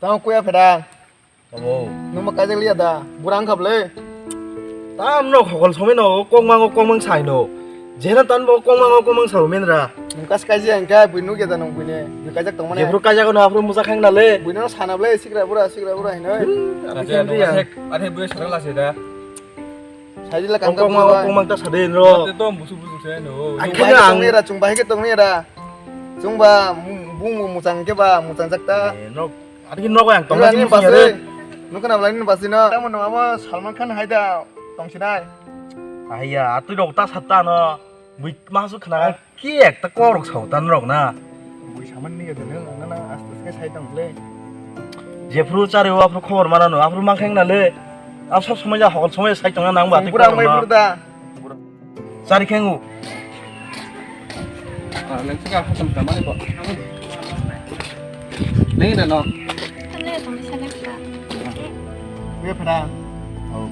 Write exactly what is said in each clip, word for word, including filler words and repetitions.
Tamo kuya pheda. Tamo. Nungma kaijak liya da. Burang khablai. Tam no hokol somai no kongmang o kongmang sai no. Jena tan bo kongmang o kongmang sai men ra. Nung kas kaijak ang kai bui nugya da nung bui ne. Bui kaijak tong mane. Jebro kaijak no afro musa khang na le. Bui no sana blai sikra bura sikra bura hino. Ate ate bui sarang la se da. Saidila kang kang kang ta sade no. Te to busu busu se no. Akhirnya ang era chung bahai ke tong era. Chung ba bung muchang ke ba muchang jak ta. No. Adi no yang tong ni basi. Nukana blai ni basi no. Tamo no amo Salman Khan hai da tong sinai. Aiya, atui rok ta satta no. Bui masu khna. Ki ekta kok rok sao tan rok na. Bui saman ni gede nang nang aste aste sai tong le. Jephru chari o aphru khobor mana no aphru mang kheng na le. Ab sob somoi ja hokol somoi sai tong nang ba tei pura khobor mai no. Pura da. Chari kheng u. Ah, nang sika khatam tamani ko. Nei da no. Tang le tong le sa le ka. Be phra. Oh.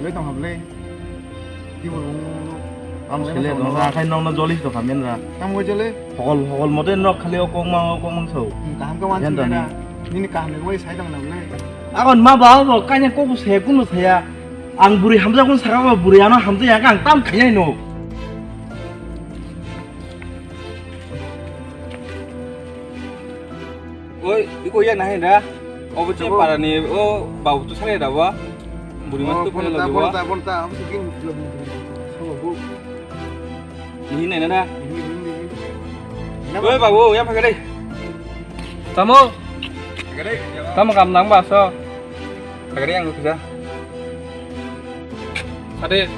Be tong hable. Sele dong ra khai nokno joli tong kha men ra. Tamo jole. Hokol hokol mote nok khali o kongma o kongma so. Kaham ka wansi na. Nini kaham ni wai sai dong na le. Agon ma ba bo kanya kok se kuno saya. Ang buri hamja kun saka ba buri ano hamja ya ang tam khayai no. Oi, iko ya nahi da. Obo che para ni o babu tu sale da wa. Buri mas tu pale lagi wa. Bonta bonta bonta. Ini nai na da. Oi babu ya pagare. Tamo. Pagare. Tamo kam nang ba so. Pagare yang kisa. Ade,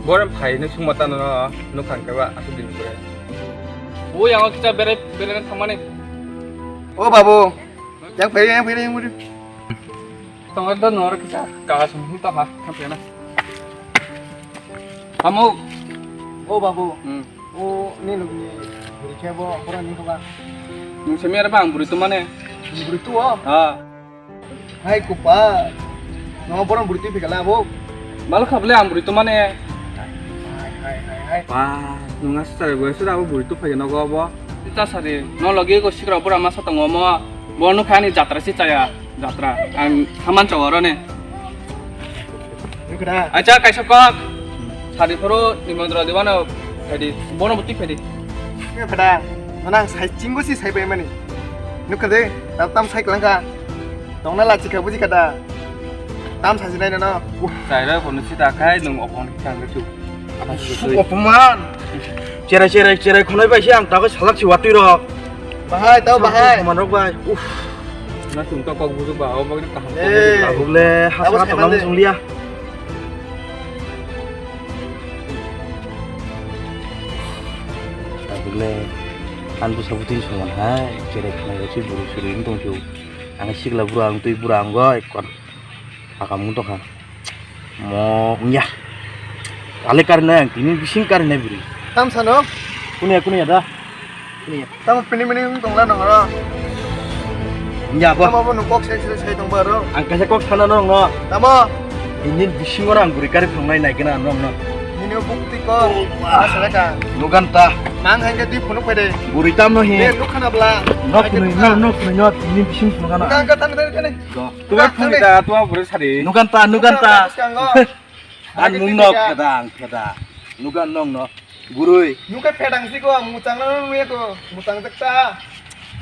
boran phai ni sungma tano no, no khang keba asu din kore. O yang kita bere bere na thamani. O babu, yang phai yang phai yang muri. Tong ada nor kita ka sung ta ha, ka pena. Kamu. O babu. Hmm. O ni lugni buri kebo boran ni keba. Nung semi ara bang buri tu mane. Buri tu o. Ha. Hai kupa. Nongo borom buri twi phikala abo. Malo kha bole ang buri twi mane. Hai hai hai hai. Pa, nunga sare bo sura abo buri twi phai nogo abo. Ita sari, no logi go sikra bura masa tongo mo. Bo no khani jatra si chaya, jatra. Ang haman chawara ne. Nukra. Acha kaisa kok. Sari phoro nimandra dibana phedi. Bono butwi phedi. Ke pheda. Manang sai chingo si sai bai mani. Nukha de, tam tam sai klangka. Tongna lachi kha buji kha da. Tam sasinai nono. Chaira kono sita khai nung opon kang su. Su opman. Cherai cherai cherai khonai bai se ang tago salak si watui rok. Bahai tau bahai. Opman rok bai. Uff. Na tung to kok buju ba o bagni kaham. Eh. Tabuk le hasa tongna musung liya. Tabuk le an busa butui songon hai cherai khonai rok si buru suri tong su. Ang sikla bura ang twi bura ang goi kon. Akam wng tongkha. Mo wngya. Kale karinai ang tini bising karinai bwrwi. Tam sano? Kunia kunia da. Kunia. Tamo pini mini wng tongla nong ro. Wngya bo. Tamo bo nung kok sai sai sai tong baro. Ang kaisa kok sana nong no. Tamo? Tini bising ora ang bwrwi kari phungnai nai kena nong no. Nini bukti kok. Asala ka. Nugan ta. Mang hai ke di phunuk phai de. Bwrwi tam no hi. Ne nuk khana bla. Nok nui nok nui nok tini bising phunuk khana. Ka ka tan tan tan. Tuwa phungi ta, tuwa bwrwi sari. Nugan ta, nugan ta. Ang mung nok pheda, ang pheda. Nugan nong no. Gurui. Nuka phedang si ko, muchang na nuya ko, muchang jak ta.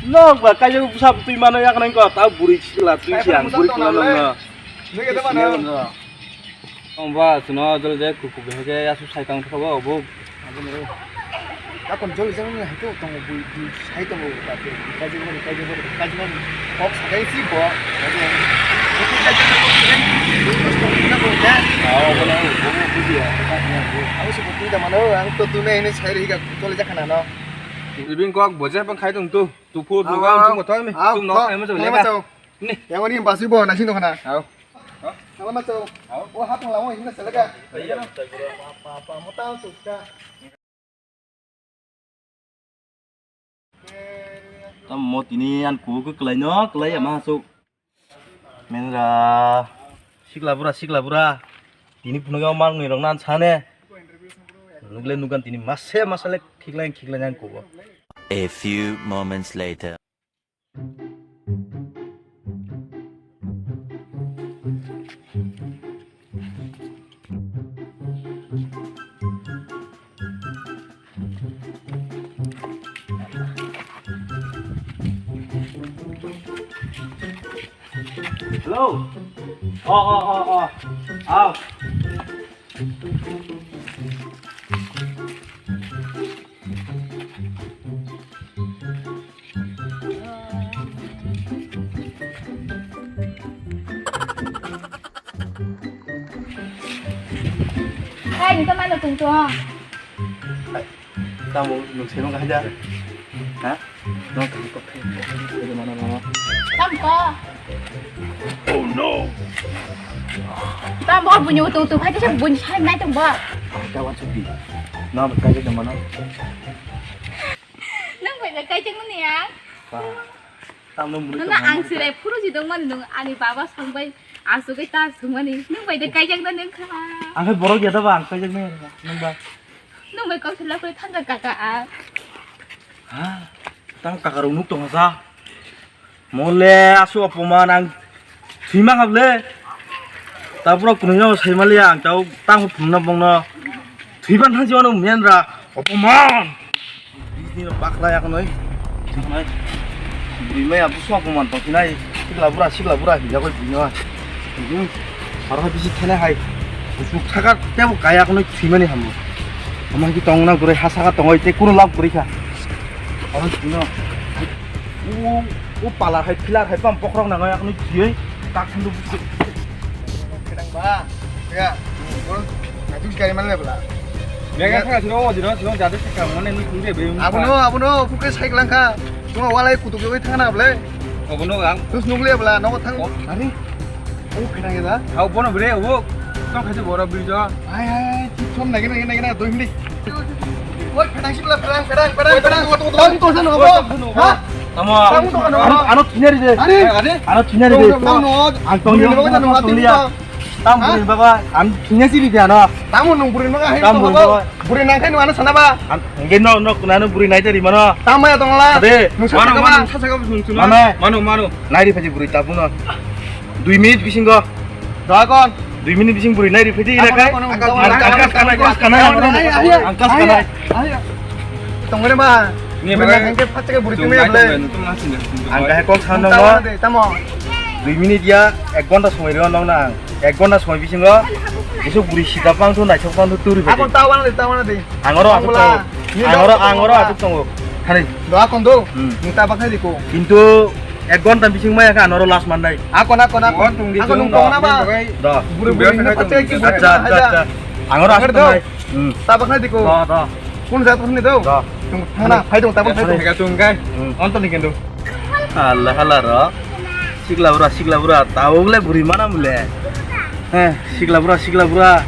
Nok ba kayo busa twi mano yak nang ko, ta bwrwi sikla twi si ang bwrwi kula nong no. Nuya ta mano. Ong ba, chwngno jole je kuku behege asu sai tang thok bo, bo. Aboni, takon jole jang ni haitu tongo, bui, bui sai tongo, ba, bui, kaijak mani, kaijak mani, kaijak mani. Kok sakai si bo. Aw, bono, bono bujiya. Abo se bui da mano, ang to tu me ini sai ri ga jole jak khana no. Ibin kok boje bang khai tong tu. Tu phu, tu ga, tu mo thoi me. Tu no khai mo jole ga. Ni. Yang ini basi bo nasi no khana. Aw. Halo, macho. O hapung lamo, hinna seleka. Tam mo tini an ku ku kelai no, kelai ama su. Menra, sikla bura, sikla bura. Tini phunuk mang ni rong nan sane. Nugle nugan tini mase, mase le khiklai, khiklai nang ku bo. A few moments later. Hello. O, o, o, o. Aw. Hai, nito mano tungtong. Tamo nwng seno kahai da? Ha? Nwng kahai kok khai. Mano, mano. Tam ko. Oh no. Tam bo bunyi utu utu khai kisa bunyi sai nai tong bo. Kawan sudi. Nwng kahai da mano. Nwng bai da kai jeng mani ya. Tamo muni. Nana ang sire phuru ji dong mani nwng ani baba song bai asugwi ta sung mani. Nwng bai da kai jeng da nwng kha. Ang khai borok ya da ba ang kai jeng nai nwng ba. Nwng bai kok sila koi thangka kaka a. Ha? Tang kaka rok nuk tong sa. Mole asu apuman ang thwima kable. Tabro kunui no sai mali ang tau tang phunna bongno. Thwiban thang jiwano men ra apuman. Bini bakla yak noi. Thwimai. Bini mai abu sok apuman tong sinai. Sikla bura sikla bura hija koi bini. Aro bisi thele hai. Usuk thaka tebo kaya kono thwimani hamu. Ama ki tong na gure ha saka tongoi te kunu lab guri kha. Aro thwino. O, o pala hai philar hai pam pokrok nangai akni thiyoi tak thandu. Kedang ba. Ya. Bol. Natu kari mana bela. Mega thaka sino o dino sino jadu thaka mane ni thungde be. Abono, abono phuke cycle langkha. Tuma walai kutuk jogoi thangna ble. Abono ang. Tus nukle bela nogo thang. Ari. O phenang ya da? Hao bono bre o. Tong khaji boro brijo. Ai ai ai, thik thom nagi nagi nagi na doi minit. Oi phenang sibla phenang phenang phenang phenang. Tong to sano bo. Ha? Tamo. Tamo to sano. Ano ano thinari de. Are are. Ano thinari de. Tamo no. Ang tong yo. Tamo no. Tamo buri baba. Ang thinya siri de ano. Tamo nung buri no. Tamo buri baba. Buri nang khai no ano sana ba. Ang nge no no kunano buri nai de ri mano. Tamo ya tong la. Ade. Nung sana ba. Mano mano. Nai ri phaji buri tabuno. Dui minute bisingo. Doakon. Dui minute bising buri nai ri phaji ina kai. Ang kas kanai kas kanai. Ang kas kanai. Tongore ma. Ni buri ba. Nang ke phache buri tumi ble. Ang kai kok sana no. Tamo. Dui minute ya ek ghonta somoi rio nong nang. Ek ghonta somoi bisingo. Bisu buri sida pang thu nai sok pang thu turi phaji. Ako tawan de tawan de. Angoro asuk tongo. Angoro angoro asuk tongo. Thani. Doakon do. Nita bakha diko. Kintu ek ghonta bising maya kha anoro last mannai. Ako na kona kon tung di. Ako nung kona ba. Do. Buru buru ni pate ki. Acha acha acha. Angoro asuk tongo. Tabak na diko. Do do. Kun jat ni do. Do. Tung thana phai dong tabak phai dong. Ka tung kai. Onto ni kendo. Allah Allah ro. Sikla bura sikla bura taogle buri mana mule. He sikla bura sikla bura.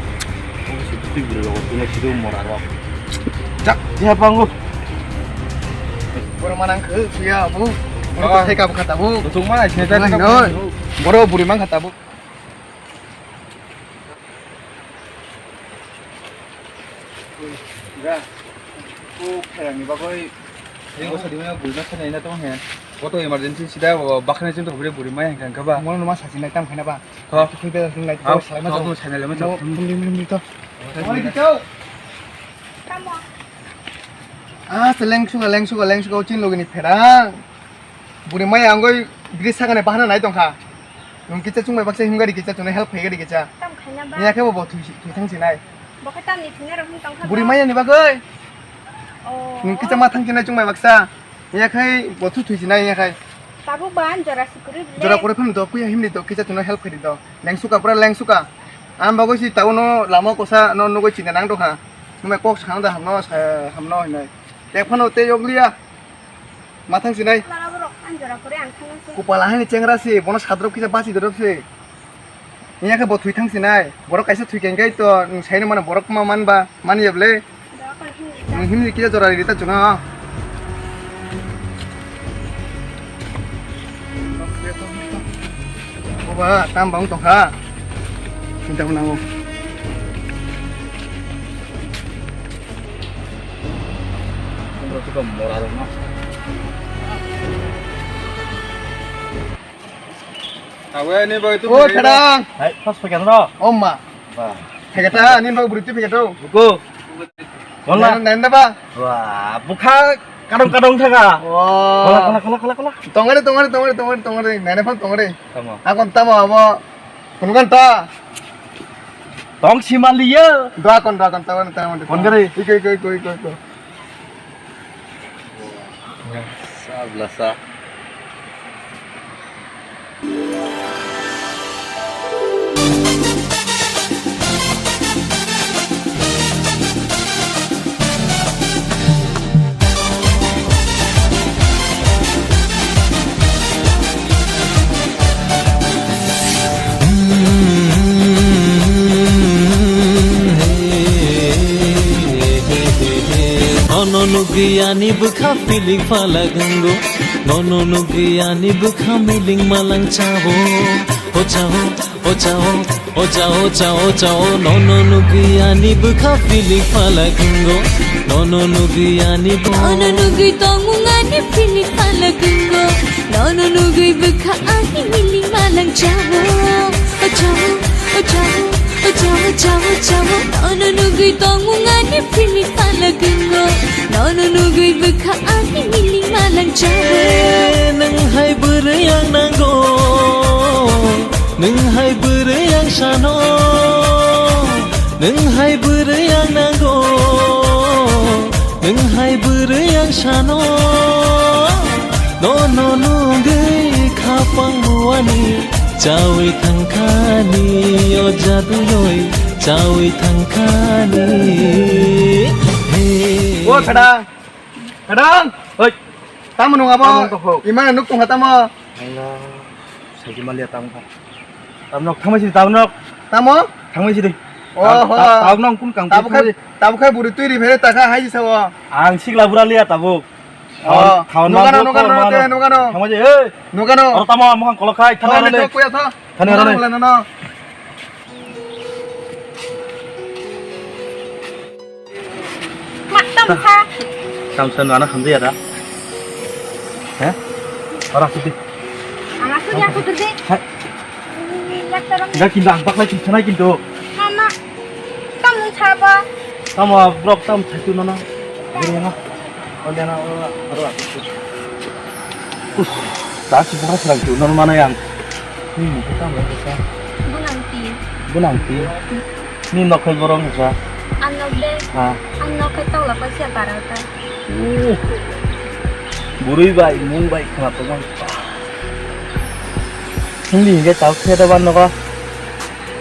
Sibuk buri logo tuna sidu mora ro. Jak dia bangu. Boro manang khe suya bu. Boro theka bu khata bu. Tung mana sini tadi. Boro buri mang khata bu. Ga. Ko khairang ni bagoi. Ringo sadi mana buri na khairang na tong he. Koto emergency sida bakhnai chwng to buri buri mai hangkha ba. Mono numa sasi nai tam khaina ba. Ho. Twi bela sung lai. Ho. Salai ma to. Salai ma to. Muli muli muli to. Muli to. Ah, seleng suka leng suka leng suka uchin logi ni pherang. Buri mai angoi bridge sakani bahana nai tongkha. Nwng kicha chwngbai baksa himgari kicha chwngno help khaigari kicha. Tam khaina ba. Niya khe bo bo thui thui thang sinai. Bo khe tamni thwina rok him tongkha. Buri ba. Maya ni bagwi. Oh. Nwng kicha ma thang sinai chwngbai baksa. Niya khai bo thui thui sinai niya khai. Tabuk ba an jora sikuri bile. Jora kore phano do kuya himni do kicha chwngno help khaidi do. Lengsuka pura lengsuka. Am bagwi si tauno lama kosa no nugwi china nang dongkha. Nwng kok sang da hamno sa hamno hinai. Te phano te yokliya. Ma thang sinai. Mala borok ang jora kore ang thangna se. Kupala hani chengra se, bono sadrop kisa basi dorop se. Niya khe bo thwi thang sinai. Borok kaisa thwi keng kai to, nwng saino mano borok ma man ba, man ya ble. Jora kore himni ta. Nwng himni kisa jora ri ta chuna. Oba, tam bang tongkha. Sinta ko nango. Mora rok no. Awe ni bai tu. O thadang. Hai, pas pakai no. Oma. Ba. Pakai ta ni bai beri tu pakai tu. Buku. Wala. Nanda ba. Wah, bukha. Kadong, kadong thaka. Oh. Kola, kola, kola, kola, kola. Tongare, tongare, tongare, tongare, tongare. Nene phone tongare. Tamo. Akon tamo abo. Phone kan ta. Tong simaliya. Dua kon, dua kon, tamo, tamo. Phone kare. Iko, iko, iko, iko, iko. Sa blasa. Nono nugwi ani bwkha pilik phalak wngo. Nono nugwi ani bwkha miling malang chao. O chao, o chao, o chao, o chao, o chao. Nono nugwi ani bwkha pilik phalak wngo. Nono nugwi ani bo- Nono nugwi tongmung ani pilik phalak wngo. Nono nugwi bwkha ani miling malang chao. O chao, o chao, o chao, o chao, o chao. Nono nugwi tongmung ani pilik phalak wngo. Nono nugwi bwkha ani miling malang chao. Nwng hai bwrwi ang nango. Nwng hai bwrwi ang sano. Nwng hai bwrwi ang nango. Nwng hai bwrwi ang sano. Nono nugwi khapang muani chawi thangkhani, o jaduyoi chawi thangkhani. Hey. O khadang, khadang. Oi. Tamo nung abo? Tamo nung tong ho. Imana nuk tong ha tamo? Ang saji malia tamo kha. Tabnok thangmai sidi, tabnok. Tamo? Thangmai sidi. Oho. Tab-, tab-, tabnok kun kang tabuk khai, tabuk khai buri twi ri phere ta kha hai sao. Ang sikla bura liya tabuk. Oh, thaon, thaon nugano, nugano, nugano. Thangmai sidi, hey. Nugano. Oro tamo, mokang kolok khai, thani oro le. Kuya tha. Thani oro le. Nugano, nugano. Mak tamsa. Tamsa no ana hamjaya da. He? Ora sidi. Ana sidi aku tu de. He? Yak tarong. Enggak kintu ang pakai kintu na kintu. Mama. Kamu saba. Kamu brok tam satu nana. Gini na. Oleh na ora ora. Us. Tak sih bukan serang tu non mana yang. Hmm, kita mau kita. Bunangti. Bunangti. Ni nokhel borok wngkha? Ang nok de. Ha. Ang nok khe tongla paisa barata. Oh. Bwrwi bai, mung bai khna tongma. Hindi hingke tau khe da ban nogo.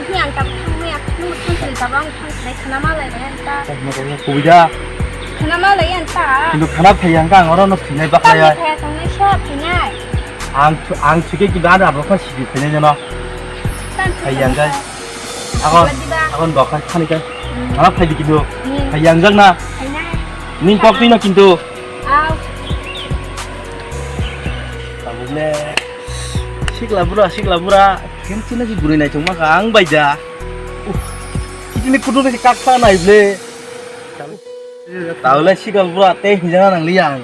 Ini ang tak thang maya, nung thang sari tabang thang sari khna ma lai ya ta. Oh, ma kaya kuya. Khna ma lai ya ta. Kintu khna phai yang kang oro no sinai bak ya. Khna phai tong nai sa phai nai. Ang, ang sike kintu ada apa sih phai nai no. Phai yang kai. Akon, akon dokhai khani kai. Hmm. Khana phaidi kintu. Hmm. Phai yangjak na. Phainai. Ning kok twi no kintu. Au. Tabuk le. Sikla bura, sikla bura. Kemchina si buri nai chongma kha ang bai ja. Uh. Kitini kudu si kaksa nai ble. Tabuk le sikla bura te hinjana nang li ang.